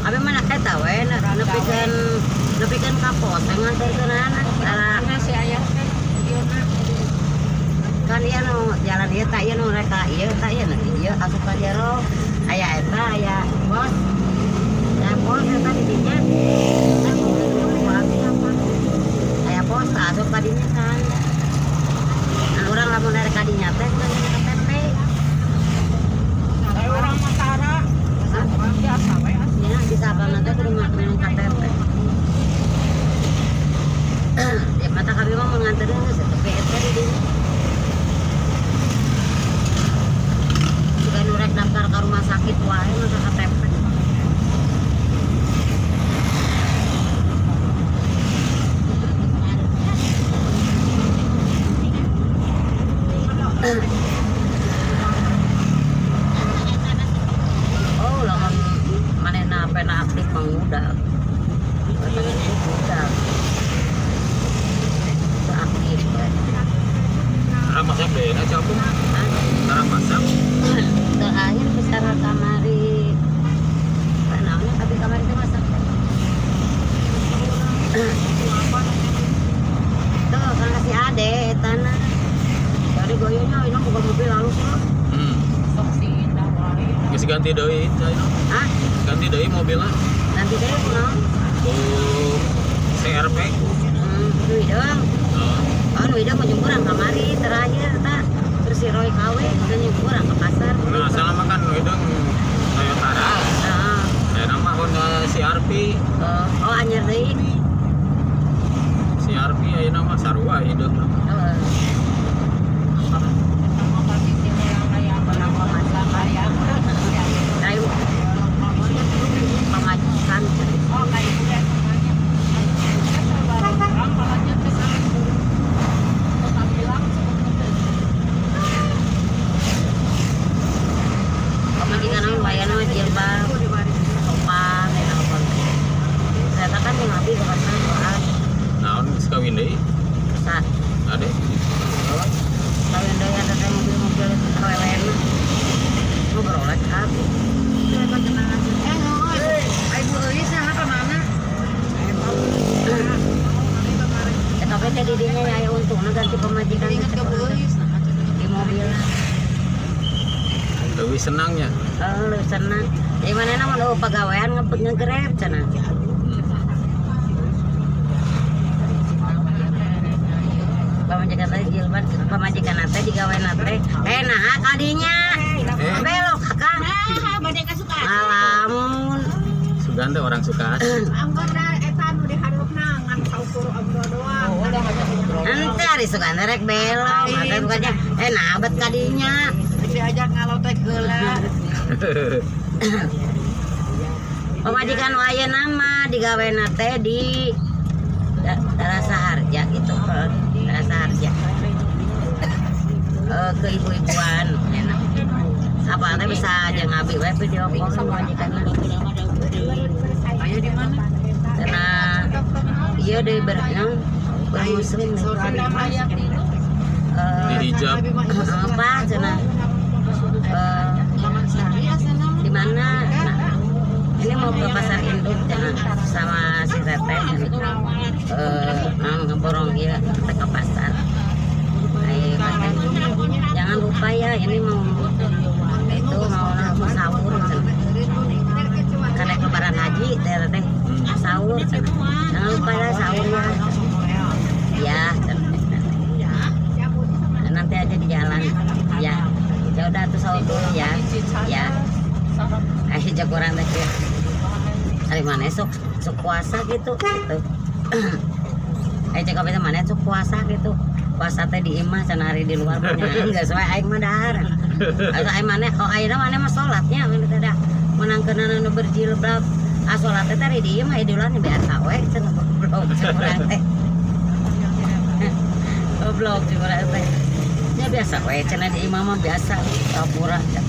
Abi mana eta we nepikeun nepikeun ka pos we nganterkeunana. Salah Si ayah teh ieu na. Kan ieu nu jalan ieu tak ieu nu rek ka ieu tak ieu nu ieu asup ka jero. Aya eta aya pos. Ya pos eta di dinya. Kan ku abi apa? Aya pos tak asup ka dinya kan. Nah, urang lamun rek ka dinya teh kudu nanya KTP. Kayak orang Matara. Biasa we. Ya, bisa apa nanti kudu minum KTP. Ya mata kami mah mau nganterin geus tapi eta di dinya. Juga nu rek daftar ke rumah sakit wae masa KTP. Oh, lamun manehna pena aktif mah udah. Eta udah. Teu aktif we. Cara masak deh, nah siapa? Hah? Cara masak. Terakhir besar kamari. Apa namanya? Tapi kamari itu masak. Tuh, kan kasih ade eta na. Jadi goyonya ini buka mobil halus loh. Sok si indah wae. Geus ganti deui itu anu. Hah? Ganti deui mobilna. Nanti deh kunaon? Ku CRP. Nu hidung. Oh. Oh, nu hidung mau kurang kamari terakhir ta. Terus si Roy KW dan kurang ke pasar. Nah, salah makan hidung Toyota Rush. Heeh. Ya nama Honda CRV. Oh, anyar deui. CRV ayeuna mah sarua hidung. Heeh. Eta mah pasti si orang aya aya. Kayu pamajikan. Oh, kayak ibu ya semuanya. Orang palanya teh tetap bilang Pamajikan naon wayana mah jilbab, sopan, ya apa. Ternyata kan yang abi ke pasar doa. Naon geus kawin deui? Saat Ade. kawin deui eta teh mobil-mobil awewe mah. Ngobrol ka abi. Ibu euy saha ka mana? Ya, tapi teh di dinya ya aya untungna ganti pamajikan Ingat ke Bu Euis nah. di mobil. Leuwih senangnya. Oh, lu senang. Jadi mana nama lu pegawaian ngeput ngegrab cenah. Pamajikan teh jilbab, pamajikan teh digawean teh. Eh nah kadinya. Eh. Belok kakak. Nah, bade ka suka. Alamun. Sugan teh orang suka asli. Anggur eta nu diharupna ngan saukur obrol doang. Oh, udah hanya ngobrol. Ente hari suka rek belok, mata bukannya eh nah bet kadinya. Diajak ngalotek heula. Pamajikan nu nama digawean teh di daerah Saharja gitu, daerah Saharja. Eh, ke ibu-ibuan enak. Apa teh bisa aja ngabi we video call pamajikan. Aya di mana? Karena iya deh bermuslim Aya tilu. Di eh hijab. apa cenah eh, di mana nah, ini mau ke pasar induk cenah sama si teteh eh nah, ngeborong dia kita ke pasar. Ayo, katanya, jangan lupa ya ini mau itu mau mau sahur cenah. Karena lebaran haji teh teh sahur cenah. Jangan lupa ya sahurnya ya cenah. Nah, nanti aja di jalan ya ya udah tuh sahur dulu ya ya. Ayo jago orang teh ya. Hari mana sok sok puasa gitu gitu. Ayo cakap itu mana sok puasa gitu, puasa teh di imah cenah hari di luar mah nya enggak sesuai aing mah dahar. Atau aing mana oh ayeuna mana mah salatnya mana teh dah menangkeun anu berjilbab ah salat teh tadi di imah di luar biasa we cenah goblok cek urang teh goblok cek urang teh ya biasa we cenah di imah mah biasa pura cenah.